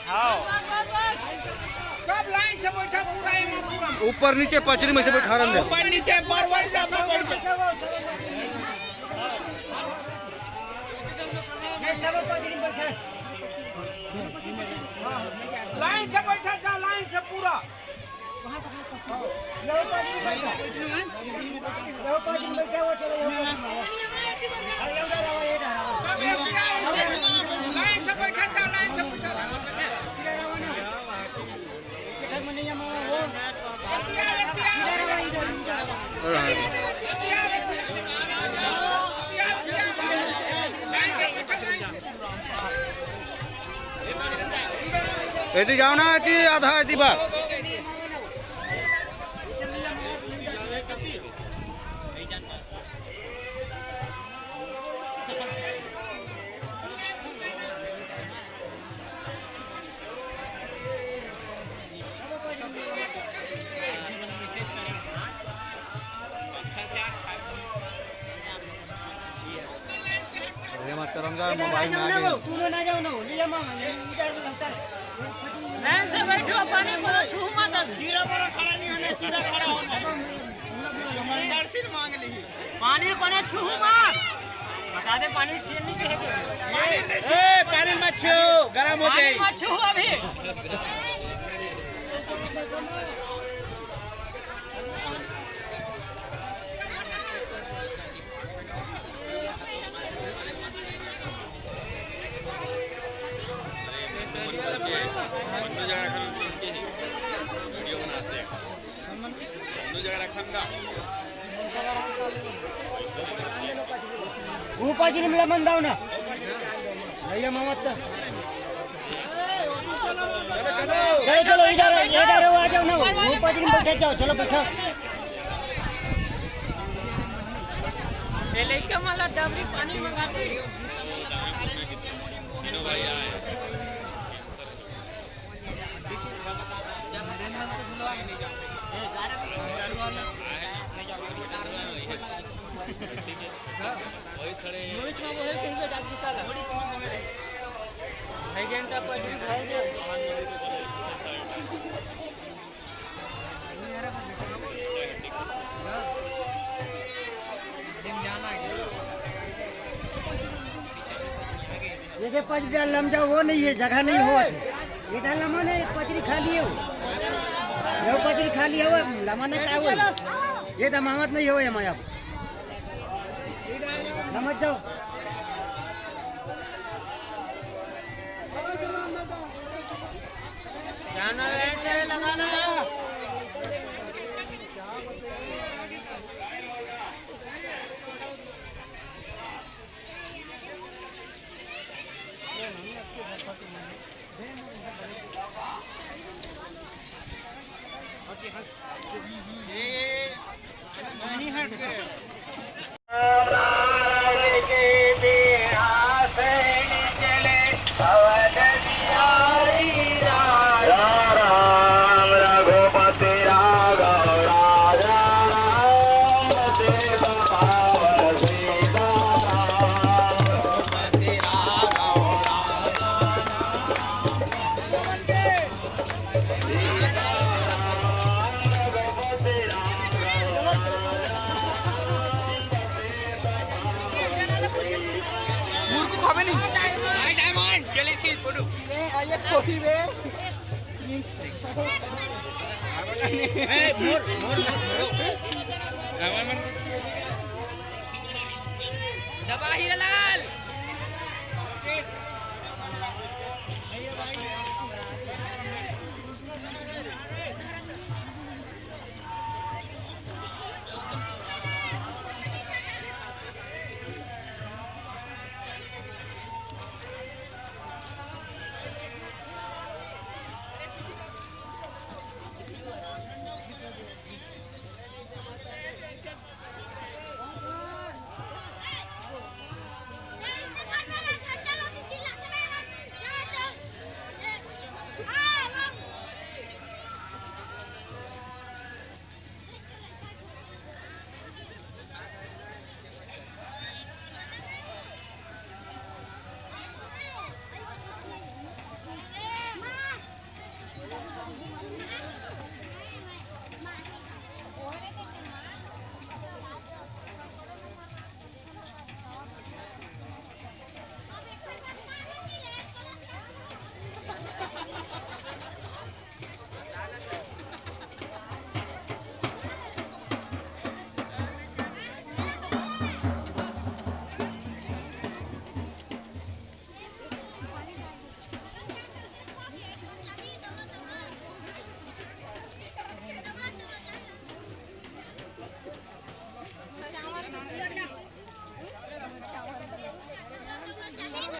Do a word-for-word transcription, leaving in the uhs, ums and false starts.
हाँ। सब लाइन से बैठा पूरा, एमा पूरा। ऊपर नीचे पचरी में से बैठा रहे हैं। ऊपर नीचे, बरवर का बैठ जा। लाइन से बैठा जा, लाइन से पूरा। एती जाओ ना, एती आधा एती बा। अरे मत करो ना, मोबाइल में आ गए। तू ना जाओ ना, ले जा मामा, ये इधर भी घंटा। लाइन से बैठो, पानी को छू मत अभी। जीरा बड़ा खड़ा नहीं होना, सीधा खड़ा होना। मंदिर से मांग ली। पानी को ना छू मत। बता दे, पानी छीन नहीं चाहिए। ए, पानी मत छू, गरम हो पानी जाए। मत छू अभी। ऊपर जी में लमन दाओ ना। भैया मामा तो। चलो, चलो, इधर, इधर आ जाओ ना। ऊपर जी में बैठे जाओ, चलो बैठो। ये लइका माला डबरी पानी मंगा दे। ये दे पचरी डाल लम जाओ, वो नहीं है, जगह नहीं होवत है। ये डाल लमा ने पचरी खाली है वो। ये पचरी खाली है वो, लमा ने का वो। ये तो मामत नहीं हो, ये माया। लमत जाओ। जाना है, लगाना है। मुर्गू खाबे नहीं। भाई डायमंड, चल इसकी फोटो। ये, ये कोई बे। ए, मोर, मोर, मोर, मोर। दबा हीरालाल।